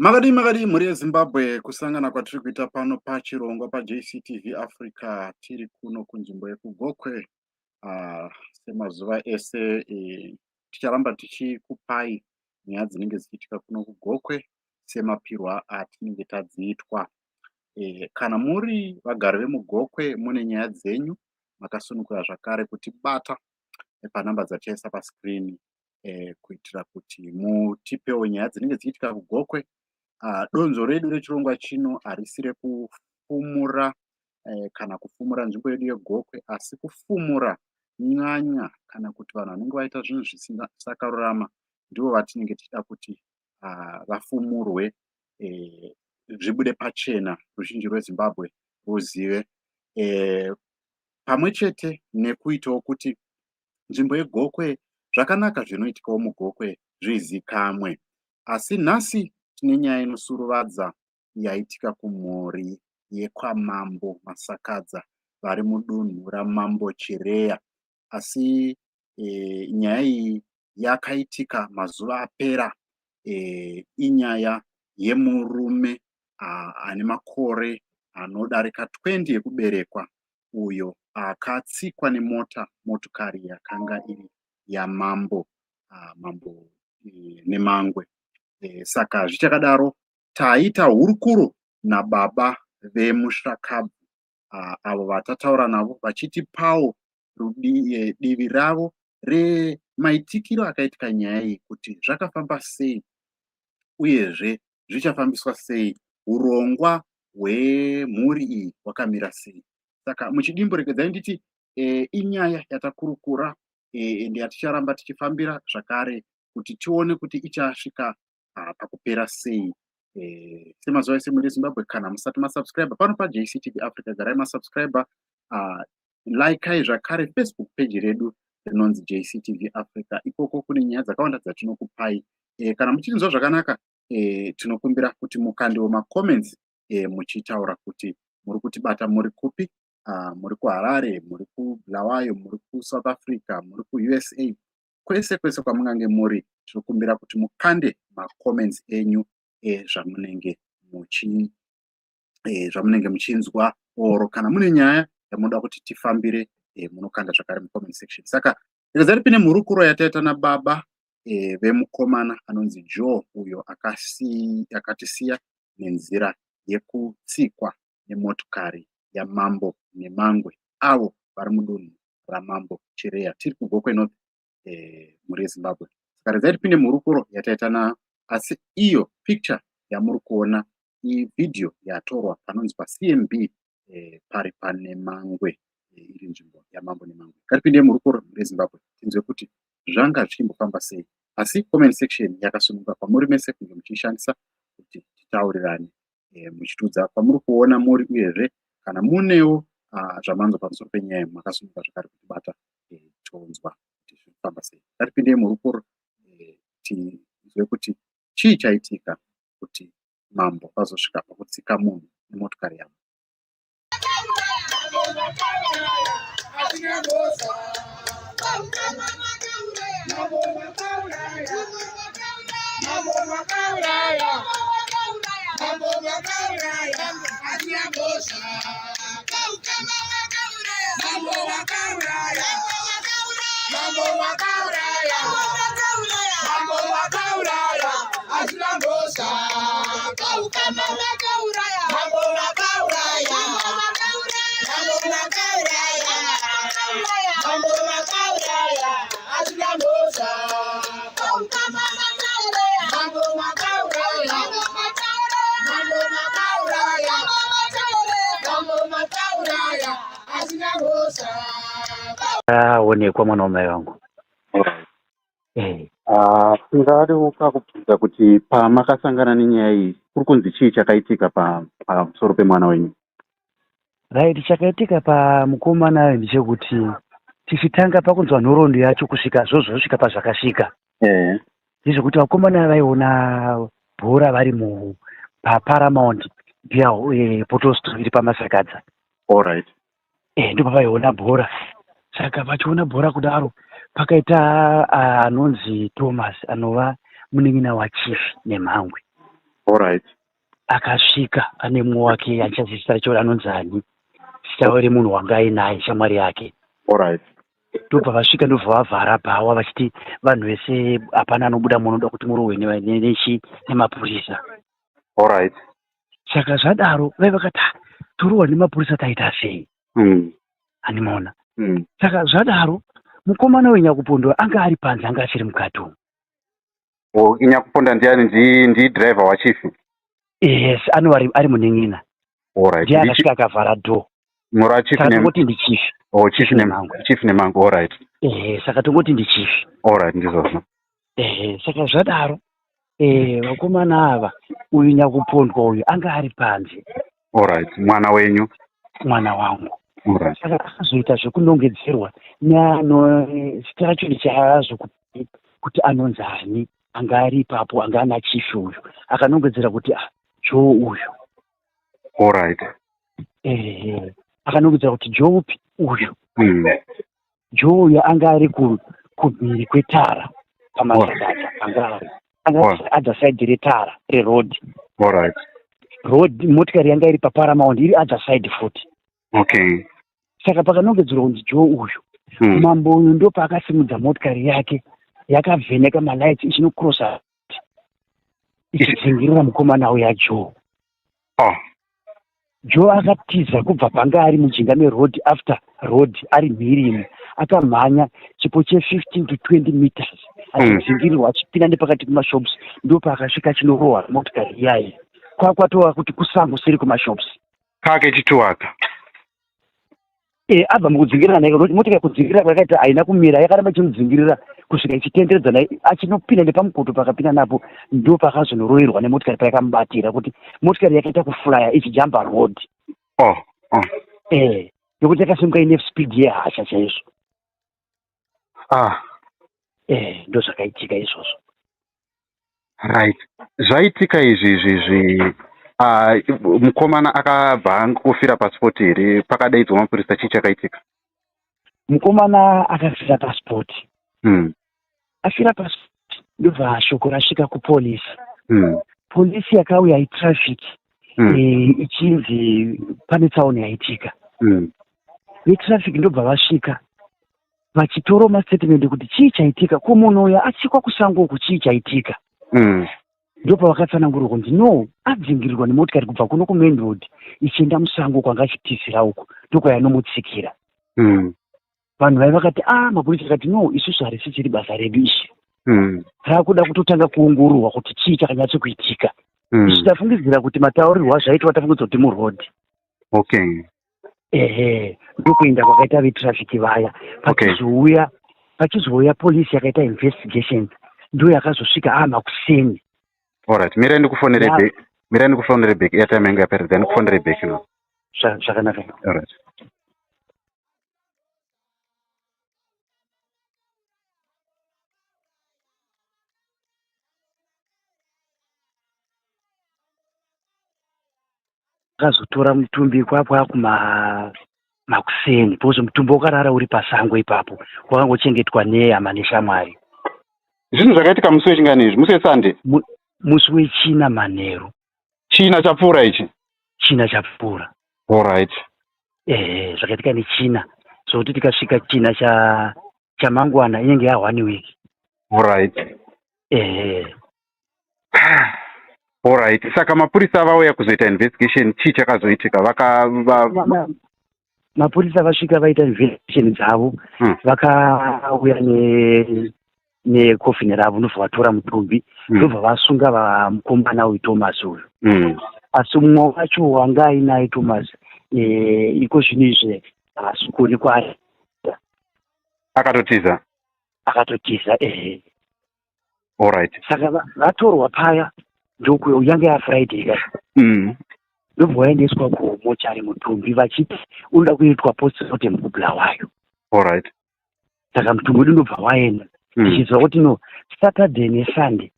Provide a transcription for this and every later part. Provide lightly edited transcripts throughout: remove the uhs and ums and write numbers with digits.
Makadii makadii mhuri yeZimbabwe, kusangana kwatiri kuita pano pachirongwa paJCTV Africa. Tiri kuno kunzvimbo yekuGokwe. Semazuva ese ticharamba tichikupai nyaya dzinenge dzichiitika kuno kuGokwe semapirwa atinenge tadziitwa. Kana muri vagari vemuGokwe mune nyaya dzenyu, makasununguka zvakare kutibata panhamba dzatichaisa pascreen kuitira kuti mutipewo nyaya dzinenge dzichiitika kuGokwe. Donzvo redu rechirongwa chino harisi rekufumura kana kufumura nzvimbo yedu yeGokwe, asi kufumura nyanya kana kuti vanhu vanenge vaita zvinhu zvisakarurama ndivo vatinenge tichida kuti vafumurwe, zvibude pachena, ruzhinji rweZimbabwe ruzive, pamwe chete nekuitawo kuti nzvimbo yeGokwe, zvakanaka zvinoitikawo muGokwe zvizikamwe. Asi nhasi tine nyaya inosuruvadza yaitika kumhuri yekwaMambo Masakadza vari mudunhu raMambo Chireya. Asi nyaya iyi yakaitika mazuva apera. Inyaya yemurume ane makore anodarika 20 ekuberekwa uyo akatsikwa nemota, motokari yakanga iri yaMambo Mambo Nemangwe. Saka zvichakadaro, taita hurukuro nababa vemushakabvu avo vatataura navo vachitipawo divi ravo remaitikiro akaitika nyaya iyi, kuti zvakafamba sei uyezve zvichafambiswa sei, urongwa hwemhuri iyi hwakamira sei. Saka muchidimbu regedzai nditi inyaya yatakurukura ende yaticharamba tichifambira zvakare kuti tione kuti ichasvika pakupera sei. Semazuva ese, mhuri yeZimbabwe, kana musati masubscribe pano paJCTV Africa, garai masubscribe, likei zvakare Facebook page redu rinonzi JCTV Africa. Ikoko kune nyaya dzakawanda dzatinokupai. Kana muchinzwa zvakanaka, tinokumbira kuti mukandewo macomments muchitaura kuti muri kutibata muri kupi, muri kuHarare, muri kuBulawayo, muri kuSouth Africa, muri kuUSA, kwese kwese kwamungange muri, tinokumbira kuti mukande macomments enyu ezvamunenge muchi zvamunenge muchinzwa, or kana mune nyaya yamunoda kuti tifambire, munokanda zvakare mucomment section. Saka regedzai tipinde muhurukuro yataita nababa vemukomana anonzi Joe, uyo akatisiya nenzira yekutsikwa nemotokari yaMambo Nemangwe, avo vari mudunhu raMambo Chireya. Tiri kuGokwe North, mhuri yeZimbabwe. Saka regedzai tipinde muhurukuro yataita na asi iyo picture yamuri kuona ivhidhiyo yatorwa panonzi paCMB, pari paNemangwe, iri nzvimbo yaMambo Nemangwe. Ngatipinde muhurukuro, mhuri yeZimbabwe, tinzwe kuti zvanga zvichimbofamba sei. Asi comment section yakasununguka kwamuri mese kunge muchiishandisa kuti titaurirane, muchitiudza kwamuri kuona muri, uyezve kana munewo zvamanzwa pamusoro penyaya, makasununguka zvakare kutibata, tonzwa kuti zviri kufamba sei. Ngatipindei muhurukuro, tinzwe kuti chii chaitika kuti mambo vazosvika pakutsika munhu nemotokari yavo. Aonekwa mwana wamai vangu. Tingade kubvunza kuti pamakasangana nenyaya iyi, kuri kunzi chii chakaitika pamusoro pemwana wenyu? Right, chakaitika pamukomana ndechekuti tichitanga pakunzwa nhoroondo yacho kusvika zvozvosvika pazvakasvika, ndezvekuti vakomana vaiona bhora vari mu paParamount Beer Bottle Store iri paMasakadza. Ndipo pavaiona bhora. Saka vachiona bhora kudaro, pakaita anonzi Thomas, anova munin'ina waChief Nemhangwe. Alright. Akasvika ane mumwe wake, handichazivi zita racho anonzi ani, zita remunhu wanga ainaye, shamwari yake. Alright. Ndobva vasvika, ndobva vavhara bhawa vachiti vanhu vese hapana anobuda, munoda kuti murohwe nechi nemapurisa. Alright. Saka zvadaro vai vakati, "Ah, torohwa nemapurisa, taita sei?" Handimaona. Saka zvadaro mukomana weNyakupondo anga ari panze, anga asiri mukati umu. Oh, Nyakuponda ndiani? Ndi driver wachief? Yes, anova ari munin'ina. Alright. Ndiye akasvika akavhara door. Mura chief Saka ne tongoti ndichief. Oh, chief ne Nemangwe. Chief Nemangwe. Alright. Ehe, saka tongoti ndichief. Alright, ndizvozvo. Ehe, saka zvadaro vakomana ava, uyu Nyakupondwa uyu anga ari panze. Alright. Mwana wenyu. Mwana wangu. Alright. Saka akazoita zvekunongedzerwa neano, zita racho ndichazoku kuti anonzi ani, anga ari ipapo, anga ana chief uyu, akanongedzera kuti, ah, Joe uyu. Alright. Ehe, akanongedzera kuti Joe upi uyu. Joe uyu anga ari kumhiri kwetara paMazadata, anga ari other side retara reroad. Road, motikari yanga iri paParamount, iri other side futi. Saka pakanongedzerwa kunzi Joe uyu, mambo uyu ndopaakasimudza motikari yake yakavheneka malights, ichinokrosa, ichidzingirira mukomana uya Joe. Joe akatiza kubva panga ari mujinga meroad, after road ari mhirimo, akamhanya chipo che15 to 20 meters achidzingirirwa, achipinda nepakati pemashops, ndopaakasvika achinorohwa motikari iyayi, kwakwatova kuti kusango seri kumashops. Kake chituwaka. E, abva mukudzingirira naye, motikari kudzingirira kwakaita haina kumira, yakaramba ichimudzingirira kusvika ichitenderedza naye, achinopinda nepamukoto. Pakapinda napo ndo pakazonoroverwa nemotikari, payakamubatira kuti motikari yakaita kuflya ichijamba road. E, nekuti yakasimuka ine speed yehasha chaizvo. E, ndo zvakaitika izvozvo. Right, zvaitika izvi, mukomana akabva angofira paspot here? Pakadaidzwa mapurisa, chii chakaitika? Mukomana akafira paspot. Afira paspot, ndobva shoko rasvika kupolisi. Polisi yakauya itraffic, ichinzi pane tsaona yaitika. Vetraffic ndobva vasvika vachitora mastatement kuti chii chaitika, ko munhu uyu atsikwa kusango uku, chii chaitika? Ndopavakatsanangurwa kunzi no, adzingirirwa nemotikari kubva kuno kumain road ichienda musango kwanga achitizira uku, ndokwayanomutsikira. Vanhu vai vakati, a, mapurisa akati, no, isusu harisichiri basa redu izvi, raakuda kutotanga kuongororwa kuti chii chakanyatsokuitika. Isu tafungidzira kuti mataurirwo azvaitwa, tafungidzira kuti muroad. Ehe, ndokuenda kwakaita vetraffic vaya. Pachizouya polisi yakaita investigation, ndo yakazosvika makuseni. Alright, mirai ndikufonere back, mirai ndikufonere back, airtime yangu yapera, then ndikufonere back now. Zvakanaka. Alright. Akazotora mutumbi kwakwa kuma makuseni, because mutumbi wakarara uri pasango ipapo, wakangochengetwa nehama neshamwari. Zvinhu zvakaitika musi wechingani izvi? Musi weSunday? Musi weChina manheru. China chapfuura ichi? China chapfuura. Alright. Ehe, zvakaitika neChina, zvokuti tikasvika China chamangwana inenge ya one week. Ehe. Alright, saka mapurisa vauya kuzoita investigation, chii chakazoitika? Vaka va... Mapurisa vasvika vaita investigation dzavo. Vakauya nekofini ravo, ndobva vatora mutumbi, ndobva vasunga vamukomana uyu Thomas uyu. Asi mumwe wacho wanga ainaye Thomas, iko zvino izvi haasi kuonekwa ari. Akatotiza? Akatotiza, ehe. Alright. Saka vatorwa paya, ndoku yange yaFriday ka, ndobva vaendeswa kumochari mutumbi, vachiti unoda kuitwa postmortem kuBulawayo. Saka mutumbi wedu ndobva waenda, tichiziva kuti no, Saturday neSunday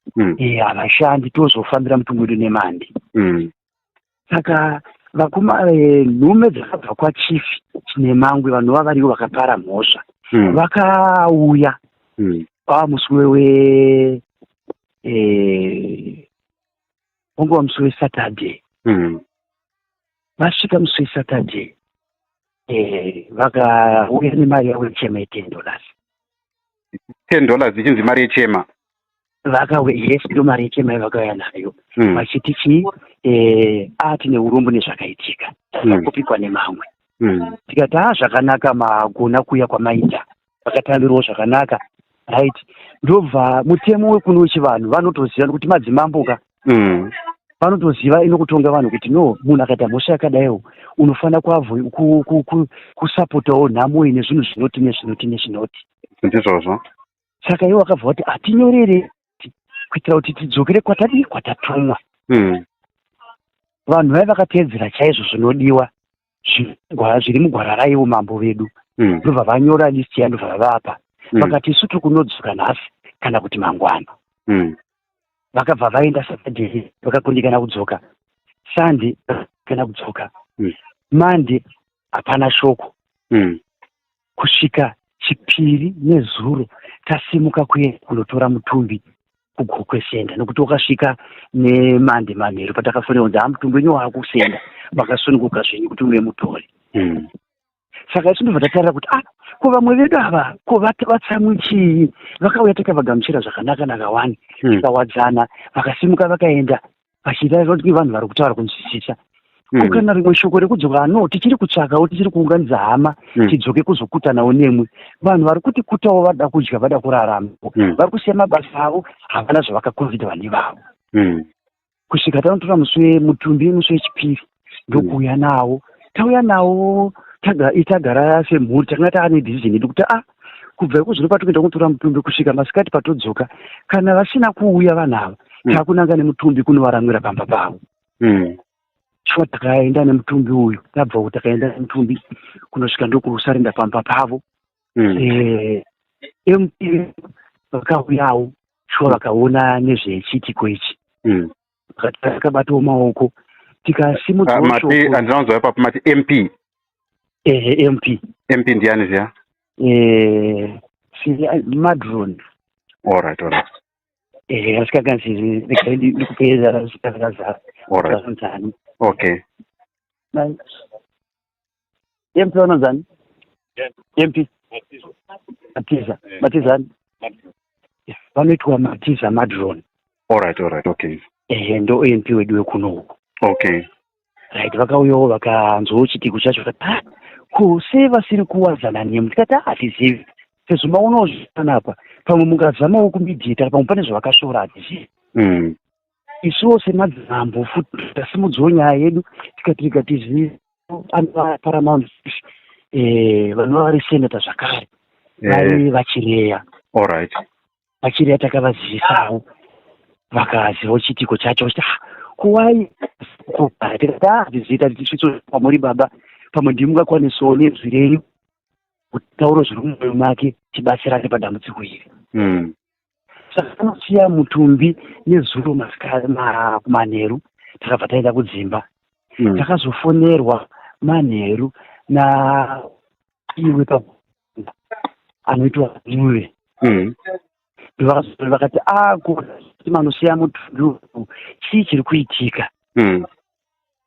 havashandi, tozofambira mutumbi wedu neMonday. Saka vakoma, nhume dzakabva kwachief Chinemangwe, vanhu vava varivo vakapara mhosva, vakauya kwava musi wewe Wanga musi weSaturday. Vasvika musi weSaturday, vakauya nemari yavo yechema ye$10. $10 ichinzi mari yechema? Vakauya, yes, ndo mari yechema yavakauya nayo, vachiti chii, ati neurombo nezvakaitika, takakopikwa nemamwe. Tikati, "Ha, zvakanaka, magona kuuya kwamaita." Vakatambirwawo zvakanaka, right? Ndobva mutemo wekuno wechivanhu, vanotoziva nekuti madzimambo ka, vanotoziva inokutonga vanhu kuti no, munhu akaita mhosva yakadaiwo unofanira kusapotawo nhamo iyi nezvinhu zvinoti nezvinoti nezvinoti. Ndizvozvo. Saka iwo akabva kuti atinyorere kuitira kuti tidzokere kwatadii, kwatatumwa. Vanhu vai vakateedzera chaizvo zvinodiwa zviri mugwara raivo mambo vedu. Ndobva vanyora list yandobva vavapa. Vakati, "Isu tiri kunodzoka nhasi kana kuti mangwana." Vakabva vaenda Saturday, vakakundikana kudzoka. Sunday kana kudzoka. Monday hapana shoko. Kusvika Chipiri nezuro tasimuka kuenda kunotora mutumbi kuGokwe Center, nekuti wakasvika neMonday manheru patakafonera kunzi, "Ha, mutumbi wenyu waakucenter, makasununguka zvenyu kuti uye mutore." Saka isu ndobva tatarira kuti, ah, ko vamwe vedu ava ko vatsamwi chii? Vakauya takavagamuchira zvakanaka nakawani, tikawadzana, vakasimuka vakaenda vachiita kuti vanhu vari kutaura kunzwisisa. Ko kana rimwe shoko rekudzoka? No, tichiri kutsvakawo, tichiri kuunganidza hama, tidzoke kuzokutanawo nemwe. Vanhu vari kuti kutawo vada kudya, vada kurarama, vari kusiya mabasa avo, havana zvavakakonzera vanhu ivavo. Kusvika tanotora musi wemutumbi musi weChipiri, ndokuuya nawo. Tauya nawo, tagara semhuri, takanga taane decision yedu kuti, ah, kubva ikuzvino patikuenda kunotora mutumbi kusvika masikati patodzoka, kana vasina kuuya vanhu ava, takunanga nemutumbi kunovaramwira pamba pavo. Shuwa takaenda nemutumbi uyu, tabva uku takaenda nemutumbi kunosvika ndokusarinda pamba pavo. MP vakauyawo shuwa, vakaona nezvechiitiko ichi. Vakabatawo maoko, tikasimudzawo Ah, mati shoko. Handina kunzwa ipapo, mati MP? Ehe, MP. MP ndiani ziya? Madron. Alright. Ehe, asikakanzi, regai ndikupedza zita rakazara. Vanonzani? MP vanonzani? MP Matiza, Matizani, vanoitwa Matiza Madron. Alright, okay. Ehe, ndo MP wedu wekuno uku. Right, vakauyawo vakanzwawo chiitiko chacho, vakati, "Ah, ko sei vasiri kuwadzana nemu?" Tikati, "Ah, hatizivi, sezvo maonawo zvipanapa, pamwe mungazamawo kumediata, pamwe pane zvavakasvora, hatizivi." Isuwo semadzimambo futi tasimudzawo nyaya yedu, tikati rega tizive anova paramount, vanova vari senator zvakare, vari VaChireya. VaChireya takavazivisawo, vakazivawo chiitiko chacho, vachiti, "Ah, kuwai kugara?" Tikati, "Ah, hatizivi, tati tisvitso kwamuri baba, pamwe ndimungakwanisawo nezwi renyu kutaura zviri mumwoyo make, tibatsirane padambudziko iri." Saka tanosiya mutumbi nezuro kumanheru, takabva taenda kudzimba. Takazofonerwa manheru naiwe pa anoitwa Nuve. Vakati, "A, manosiya mutumbi uyu, chii chiri kuitika?"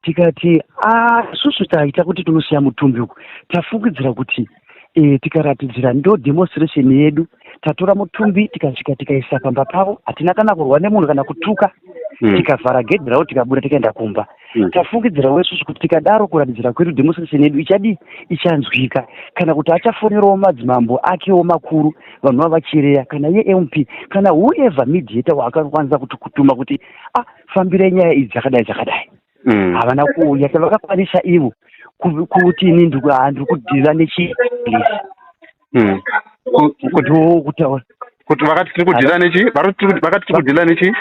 Tikati, "A, isusu taita kuti tinosiya mutumbi uku, tafungidzira kuti tikaratidzira, ndo demonstration yedu. Tatora mutumbi, tikasvika tikaisa pamba pavo, hatina kana kurwa nemunhu kana kutuka, tikavhara gedhi ravo, tikabuda, tikaenda kumba. Tafungidzirawo isusu kuti tikadaro kuratidzira kwedu, demonstration yedu ichadii, ichanzwika, kana kuti achafonerawo madzimambo akewo makuru, vanhu vava VaChireya kana iye MP kana whoever mediator waakakwanisa kuti kutuma kuti, ah, fambirai nyaya idzi dzakadai dzakadai." Havana kuuya. Chavakakwanisa ivo kuti ini ndiri kudhila nechipolisi. Ndo kutaura. Kuti vakati tiri kudhila nechi? Vakati tiri kudhila nechi?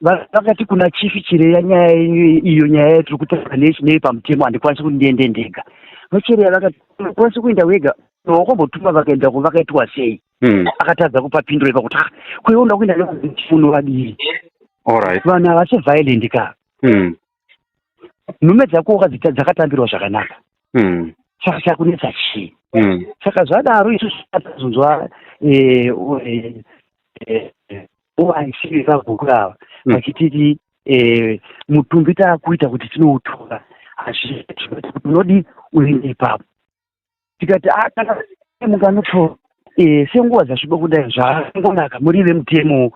Vakati kuna Chief Chireya, "Nyaya yenyu iyo, nyaya yatiri kutaura nechi nei pamutemo, handikwanisi kuti ndiende ndega." VaChireya vakati, "Ukwanisi kuenda wega, wakombotuma vakaendako vakaitwa sei?" Akatadza kupa pinduro ipa kuti, "Ah, kweiwe unoda kuenda unovadii?" Vanhu havasi violent ka. Nhume dzako wakadzita dzakatambirwa zvakanaka. Saka chakunetsa chii? Saka zvadaro, isusu tazonzwa OIC vepaGokwe ava vachititi Mutumbi taakuita kuti tinoutora, hazviiti kuti unodi uende ipapo. Tikati a kana munganotora senguva dzasviba kudai, zvakangonaka muri vemutemo,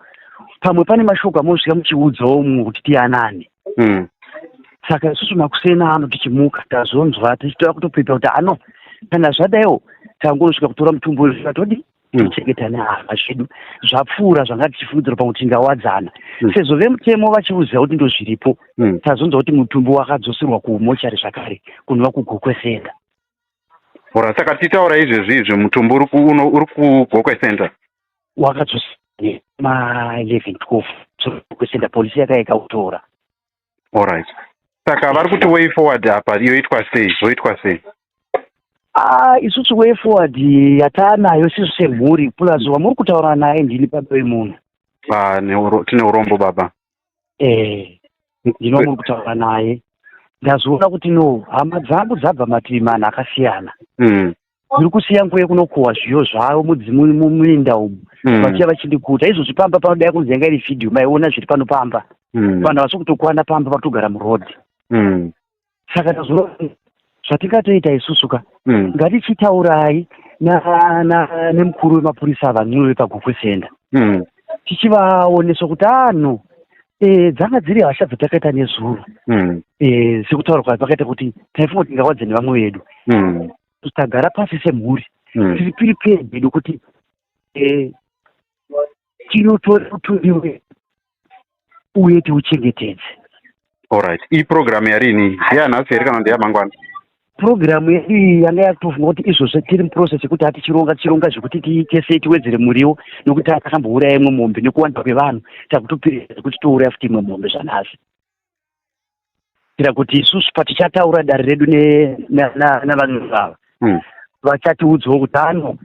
pamwe pane mashoko amunosvika muchiudzawo mumwe kuti tiyanane. Saka isusu makusena ano tichimuka, tazonzwa tichitoda kutopepa kuti ano kana zvadaiwo tangonosvika kutora mutumbi wedu, todi tochengeta nehama zvedu. Zvapfuura zvanga tichifungidzira pamwe tingawadzana, sezvo vemutemo vachiuziva kuti ndo zviripo. Tazonzwa kuti mutumbi wakadzoserwa kumochari zvakare, kunova kuGokwe Center. Ora, saka titaura izvezvi izvi, mutumbi uri kuGokwe Center? Wakadzoserwa ma11 12 Gokwe Center, polisi yaka ikautora. Alright, saka vari kuti way forward apa yoitwa sei, zvoitwa sei? Ah, isusu way forward yataanayo sisu semhuri, plus wamuri kutaura naye ndini baba vemunhu. Ah, tine urombo, baba. Ndini wamuri kutaura naye. Ndazoona kuti no, hama dzangu dzabva mativi mana akasiyana, dziri kusiya nguva yekunokohwa zviyo zvavo muminda umu, vachiya vachindikuta izvozvi pamba panodai kunzi yanga iri vhidhiyo, maiona zviri pano pamba. Vanhu havasi kutokwana pamba, patogara murodhi. Saka ndazoona zvatingatoita isusu ka, ngatichitaurai nemukuru wemapurisa vaNcube paGokwe Center, tichivaonesa kuti ano dzanga dziri hasha dzatakaita nezuro, sekutaura kwapakaita kuti taifunga kuti tingawadze nevamwe vedu. Tagara pasi semhuri, tiri prepared hedu kuti tinotora mutumbi wedu uye tiuchengetedze. Alright, iyi program yarini? Ndeyanhasi here kana ndeyamangwana? Purogiramu yedu iyi yanga yakutofunga kuti izvozvo tiri muprocess yekuti hatichironga, tichironga zvekuti tiite tiwedzere muriwo, nokuti takambouraya imwe mombe nekuwanda kwevanhu, takutopirira kuti touraya futi imwe mombe zvanhasi, kuitira kuti isusu patichataura dare redu navanhu vava, vachatiudzawo kuti ano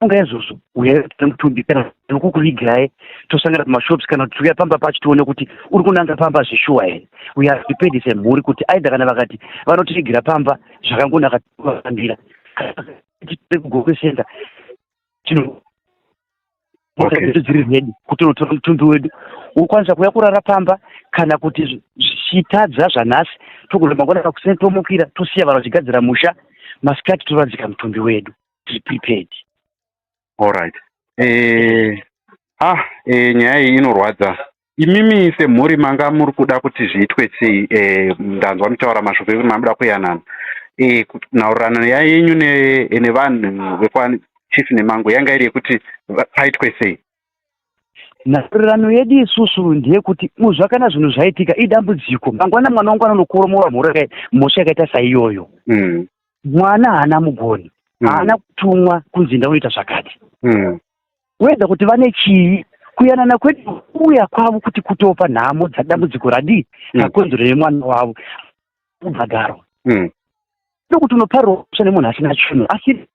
funga izvozvo, uyai nemutumbi kana nokukuvigirai, tosangana pamashops kana kuti tiuya pamba pacho tione kuti uri kunanga pamba zveshuwa here. We are prepared semhuri kuti aidha kana vakati vanotivigira pamba zvakangonaka, vambira kuGokwe Center tino dzedu dziri ready kuti unotora mutumbi wedu, wokwanisa kuuya kurara pamba, kana kuti zvichitadza zvanhasi, togona mangwana pakuseni tomukira, tosiya vanhu vachigadzira musha, masikati toradzika mutumbi wedu. Tiri prepared. Alright, nyaya iyi inorwadza. Imimi semhuri manga muri kuda kuti zviitwe sei? Ndanzwa mutaura mashoko ekuti mamuda kuyanana. Nhaurirano yenyu nevanhu vekwaChief Nemangwe yanga iri yekuti paitwe sei? Nhaurirano yedu isusu ndeyekuti muzva kana zvinhu zvaitika idambudziko, mangwana mwana wangu anonokoromora mhosva yakaita saiyoyo. Mwana haana mugoni, haana kutumwa kunzi ndaunoita zvakati. Weda kuti vane chii kuyanana kwedu kuuya kwavo kuti kutopa nhamo dzadambudziko radii rakonzero nemwana wavo kubhadharwa, ndokuti unoparira nemunhu asina chinhu, asi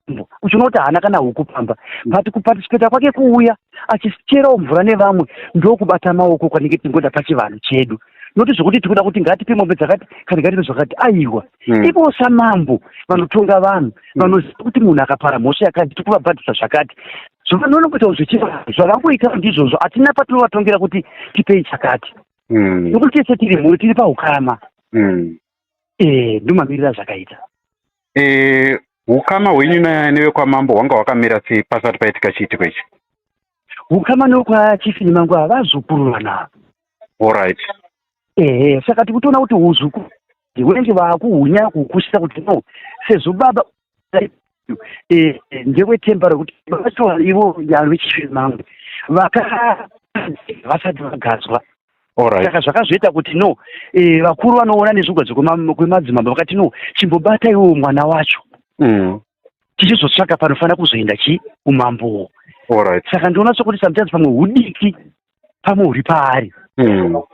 uchiona kuti haana kana huku pamba, but kuparticipata kwake kuuya achicherawo mvura nevamwe, ndokubata maoko kwanenge tingoda pachivanhu chedu, noti zvokuti tikuda kuti ngatipe mombe dzakati kana ngatipe zvakati, aiwa. Ivo samambo vanotonga vanhu, vanoziva kuti munhu akapara mhosva yakati tikuvabhadhisa zvakati, zvavanonokuitawo zvechivanhu zvavangoitawo ndizvozvo. Hatina patinovatongera kuti tipei chakati, nokuti tese tiri mhuri, tiri paukama. Ndomamirira zvakaita. Ukama hwenyu nevekwamambo hwanga hwakamira sei pasati paitika chiitiko ichi? Ukama nekwaChief Nemangwe, havazukuru vanavo. Ehe, saka tikutoona kuti uzukuru hunenge vakuhunyanya kukushisa kuti no, sezvo baba ndewetemba rekuti vacho ivo vechief Mangwe vaka vasati vagadzwa. Saka zvakazoita kuti no, vakuru vanoona nezvigadzwa kwemadzimambo vakati no, chimbobata iwowo mwana wacho, tichizotsvaka panofanira kuzoenda chi umambowo. Saka ndinoona sokuti sometimes pamwe hudiki, pamwe huri paari,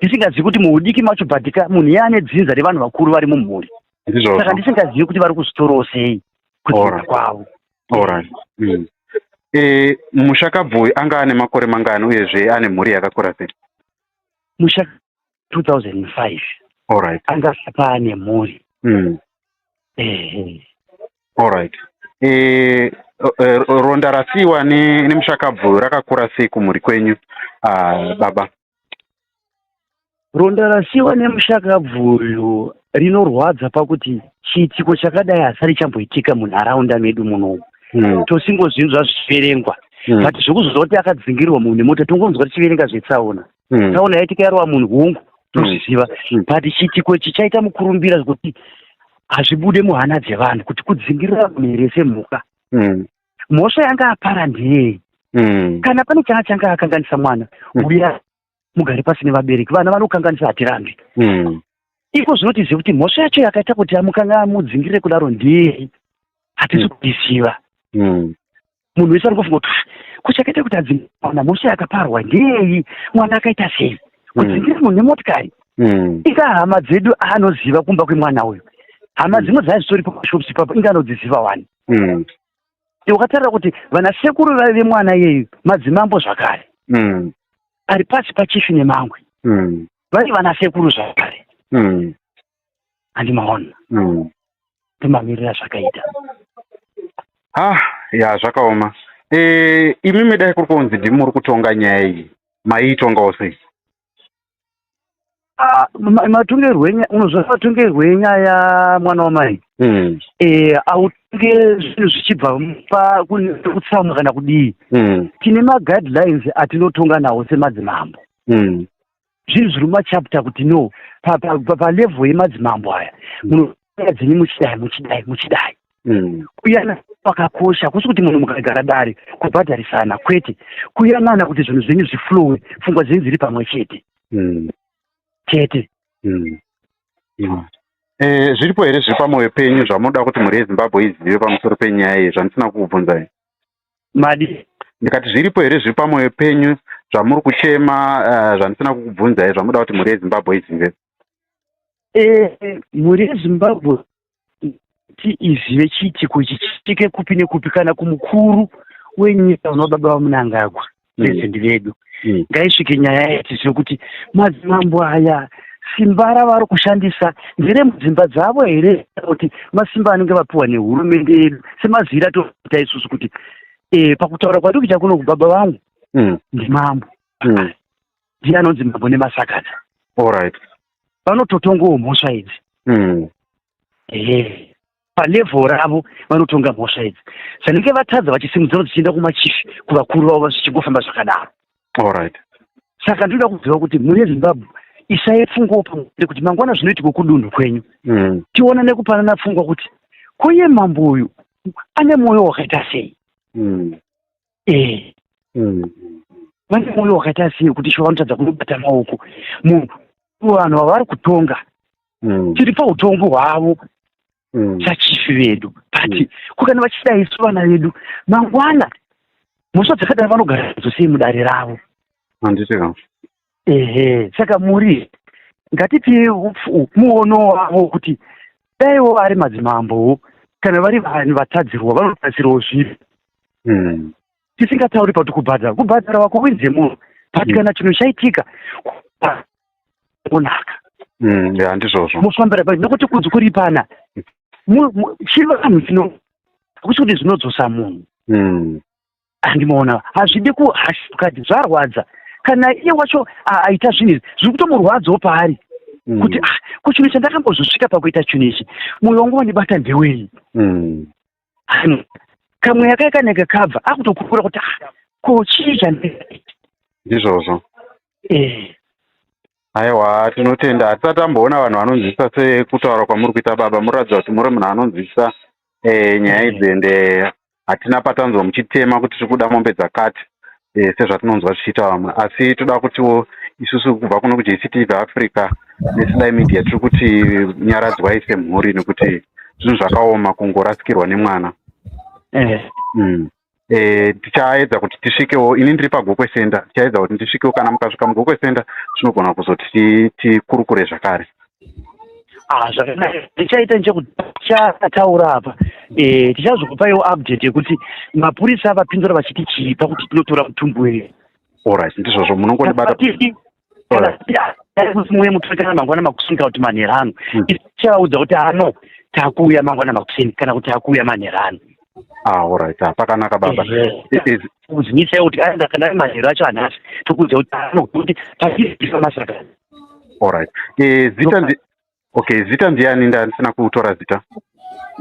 ndisingazivi kuti muhudiki macho bhadhika munhu iye ane dzinza revanhu vakuru vari mumhuri. Saka ndisingazivi kuti vari kuzvitorawo sei kudzinza kwavo. Alright. Mushakabvui anga ane makore mangani, uyezve ane mhuri yakakura sei? Musha 2005. Anga paane mhuri. Ehe. Alright. Ronda rasiyiwa nemushakabvu rakakura sei kumhuri kwenyu, baba? Ronda rasiyiwa nemushakabvu uyu rinorwadza pakuti chiitiko chakadai hasari chamboitika munharaunda medu munomu. Tosingozvinzwa zvichiverengwa. But zvekuzozwa kuti akadzingirirwa munhu nemota, tongonzwa tichiverenga zvetsaona. Tsaona yaitika yarova munhu, hungu, tozviziva. But chiitiko ichi chaita mukurumbira zvekuti hazvibude muhana dzevanhu kuti kudzingirira munhu here semhuka. Mhosva yanga apara ndeyei? Kana pane changa changa akanganisa mwana, uya mugare pasi nevabereki. Vana vanokanganisa, hatirambi. Iko zvinotiziva kuti mhosva yacho yakaita kuti amukanga amudzingirire kudaro ndeyei, hatisi kuiziva. Munhu wese ari kufunga kuti, "Ah, ko chakaita kuti adzingire mwana, mhosva yakaparwa ndeyei? Mwana akaita sei kudzingira munhu nemotikari?" Inga hama dzedu anoziva kumba kwemwana uyu, hama dzimwe dzaizitoripo pashops ipapo, inga anodziziva wani. Wakatarira kuti vana sekuru vaive mwana iyeyu madzimambo zvakare, ari pasi pachifi nemangwe, vari vana sekuru zvakare. Handimaona. Ndimamirira zvakaita. Ah, ya, zvakaoma. Imimi dai kuri kunzi ndimi muri kutonga nyaya iyi, maiitongawo sei? Ah, matongerwo unozva matongerwo enyaya, mwana wamai, autonge zvinhu zvichibva kutsamwa kana kudii. Tine maguidelines atinotonga nawo semadzimambo. Zvinhu zviri mumachapter kuti no, palevel yemadzimambo aya munoya dzenyu muchidai, muchidai, muchidai. Kuyanana kwakakosha. Kusi kuti munhu mukagara dare kubhadharisana, kwete. Kuyanana kuti zvinhu zvenyu zviflowe, pfungwa dzenyu dziri pamwe chete chete. Zviripo here zviri pamwoyo penyu zvamunoda kuti mhuri yeZimbabwe izive pamusoro penyaya iyi zvandisina kukubvunzai? Madi? Ndikati zviripo here zviri pamwoyo penyu zvamuri kuchema, zvandisina kukubvunzai, zvamunoda kuti mhuri yeZimbabwe izive? Mhuri yeZimbabwe ti izive chiitiko ichi chiitike kupi nekupi, kana kumukuru wenyika unova baba vaMunangagwa, purezidendi vedu, ngaisvike nyaya iyi tizive kuti madzimambo aya simba ravari kushandisa nderemudzimba dzavo here, kana kuti masimba anenge vapiwa nehurumende yedu, semaziviro atoita isusu kuti pakutaura kwatiri kuita kuno, baba vangu ndimambo, ndiye anonzi Mambo Nemasakadza. Vanototongawo mhosva idzi. Ehe, palevel ravo vanotonga mhosva idzi zvanenge vatadza, vachisimudzira dzichienda kumachifi, kuvakuru vavo, zvichingofamba zvakadaro. Saka ndinoda kuziva kuti mhuri yeZimbabwe isai pfungwawo pamwe kuti mangwana zvinoitika kudunhu kwenyu, tiona nekupanana pfungwa kuti koiye mambo uyu ane mwoyo wakaita sei. Vane mwoyo wakaita sei kuti sho vanotadza kunobata maoko munhu, vanhu vavari kutonga? Tiri pautongo hwavo sachifi vedu, but kukana vachidai isu vana vedu mangwana mhosva dzakadai vanogara nadzo sei mudare ravo? Handiti ka? Ehe, saka muri ngatipi muono wavo kuti daiwo vari madzimambowo, kana vari vanhu vatadzirwa, vanotarisirwawo zvipi, tisingatauri pakuti kubhadhara, kubhadhara wako munhu, but kana chinhu chaitika kunaka. Ya, ndizvozvo. Mufambira pa nekuti kunzi kuripana chivanhu chino hakusi kuti zvinodzosa munhu. Handimaona, hazvidi kuhashukati zvarwadza. Kana iye wacho aita zvinhu izvi, zviri kutomurwadzawo paari kuti, ah, ko chinhu chandakambozosvika pakuita chinhu ichi, mwoyo wangu wandibata ndewei? Kamweya kai kanenge kabva akutokura kuti, ah, ko chii chandikaita? Ndizvozvo. Aiwa, tinotenda. Hatisati tamboona vanhu vanonzwisisa sekutaura kwamuri kuita, baba. Muratidza kuti muri munhu anonzwisisa nyaya idzi, ende hatina patanzwa muchitema kuti tiri kuda mombe dzakati, sezvatinonzwa zvichiita vamwe. Asi toda kutiwo isusu kubva kuno kuJCTV Africa neSly Media tiri kuti nyaradzwai semhuri, nekuti zvinhu zvakaoma kungorasikirwa nemwana. Tichaedza kuti tisvikewo. Ini ndiri paGokwe Center, tichaedza kuti ndisvikewo. Kana mukasvika muGokwe Center, tinogona kuzoti tikurukure zvakare. Ah, zvakanaka. Tichaita nchekuti tichataura apa, tichazokupaiwo update yekuti mapurisa vapindura vachiti chii pakuti tinotora mutumbi wedu. Alright, ndizvozvo, munongondibata. Kuti muye mutore kana mangwana makuseni kana kuti manherano. Tichavaudza kuti ano takuuya mangwana makuseni kana kuti takuuya manherano. Ah, alright. Ah, pakanaka, baba. Kuzivisai kuti aenda kana ari manheru acho anhasi, tokuudza kuti ano kuti pachiziva masaka. Alright, zita ndi, okay, zita ndiani? Ndandisina kutora zita.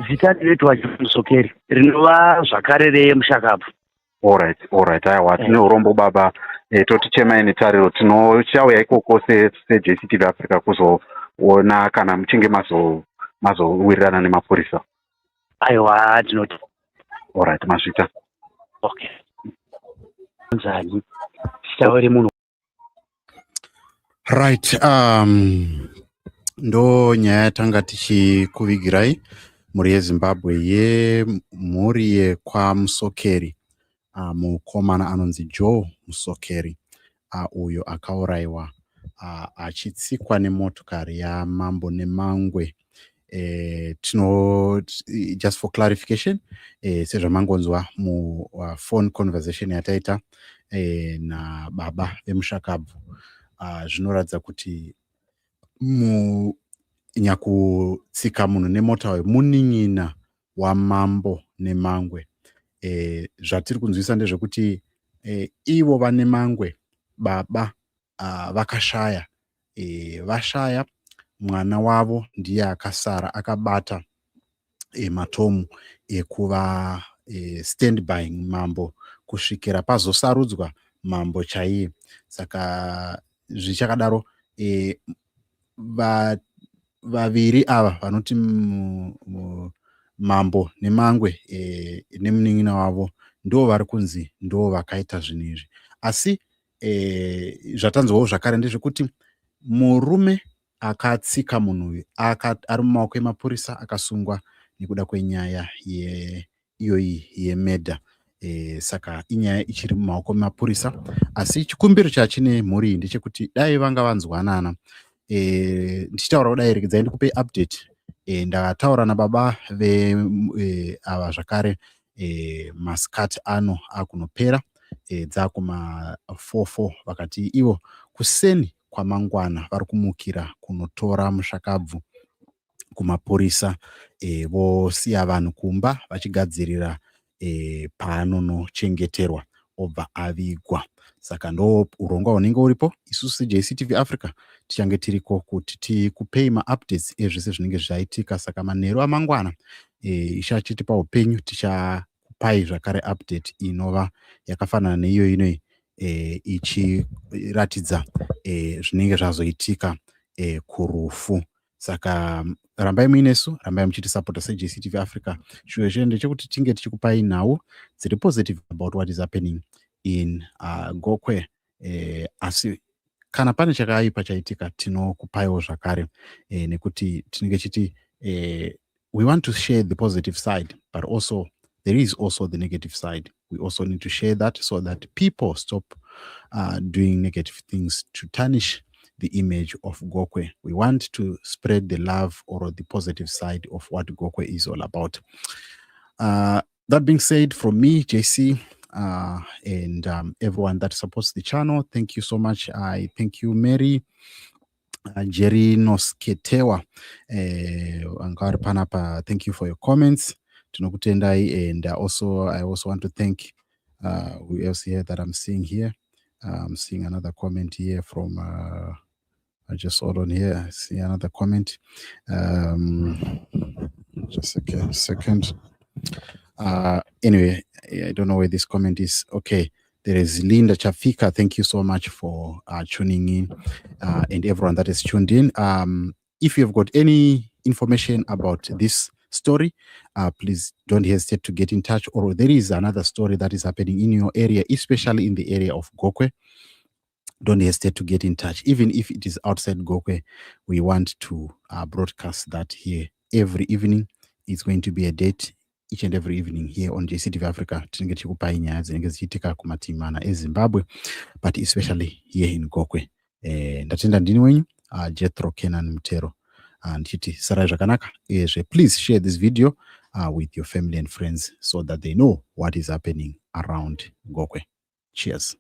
Zita rinoitwa Musokeri, rinova zvakare remushakabvu. Alright, aiwa, tine urombo baba. Totichemai netariro. Tinochauya ikoko seJCTV Africa kuzoona kana muchinge mazowirirana nemapurisa. Aiwa, ndinoti Alright, mazvita. Okay, nzani zita remunhu? Right, ndo nyaya yatanga tichikuvigirai, mhuri yeZimbabwe, yemhuri yekwaMusokeri. Mukomana anonzi Joe Musokeri, uyo akaurayiwa achitsikwa nemotokari yaMambo Nemangwe. Tino just for clarification, sezvamangonzwa muphone conversation yataita nababa vemushakabvu, zvinoratidza kuti nyakutsika munhu nemota uyu munin'ina waMambo Nemangwe. Zvatiri kunzwisa ndezvekuti ivo vaNemangwe baba vakashaya. Vashaya, mwana wavo ndiye akasara akabata matomu ekuva standby mambo kusvikira pazosarudzwa mambo chaiye. Saka zvichakadaro, vaviri ava vanoti Mambo Nemangwe nemunin'ina wavo ndo vari kunzi ndo vakaita zvinhu izvi. Asi zvatanzwawo zvakare ndezvekuti murume akatsika munhu uyu ari mumaoko emapurisa, akasungwa nekuda kwenyaya iyoyi yemurder. Saka inyaya ichiri mumaoko emapurisa, asi chikumbiro chachine mhuri iyi ndechekuti dai vanga vanzwanana. Ndichitaura kudai, regedzai ndikupei update. Ndakataura nababa ve ava zvakare masikati ano akunopera, dzakuma 44. Vakati ivo kuseni kwamangwana vari kumukira kunotora mushakabvu kumapurisa, vosiya vanhu kumba vachigadzirira paanonochengeterwa obva avigwa. Saka ndo urongwa hunenge huripo. Isusu seJCTV Africa tichange tiriko kuti tikupei maupdates ezvese zvinenge zvaitika. Saka manheru amangwana, Ishe achitipa upenyu, tichakupai zvakare update inova yakafanana neiyo inoi, ichiratidza zvinenge zvazoitika kurufu. Saka rambai muinesu, rambai muchitisapota seJCTV Africa. Chinhu chedu ndechekuti tinge tichikupai nhau dziri positive about what is happening in Gokwe. Asi kana pane chakaipa chaitika, tinokupaiwo zvakare, nekuti tinenge chiti we want to share the positive side, but also there is also the negative side. We also need to share that so that people stop doing negative things to tarnish the image of Gokwe. We want to spread the love or the positive side of what Gokwe is all about. That being said, from me, JC, and everyone that supports the channel, thank you so much. I thank you, Mary. Jerry Nosketewa, anga panapa, thank you for your comments. Tinokutendai. And also, I also want to thank who else here that I'm seeing here. I'm seeing another comment here from I just hold on here. I see another comment. Just a second. Anyway, I don't know where this comment is. Okay, there is Linda Chafika. Thank you so much for tuning in, and everyone that is tuned in. If you've got any information about this story, please don't hesitate to get in touch. Or there is another story that is happening in your area, especially in the area of Gokwe, don't hesitate to get in touch. Even if it is outside Gokwe, we want to broadcast that here every evening. It's going to be a date each and every evening here on JCTV Africa. Tinenge tichikupai nyaya dzinenge dzichiitika kumativi mana eZimbabwe, but especially here in Gokwe. Ndatenda. Ndini wenyu Jethro Kenan Mutero, ndichiti sarai zvakanaka. Uyezve please share this video with your family and friends so that they know what is happening around Gokwe. Cheers.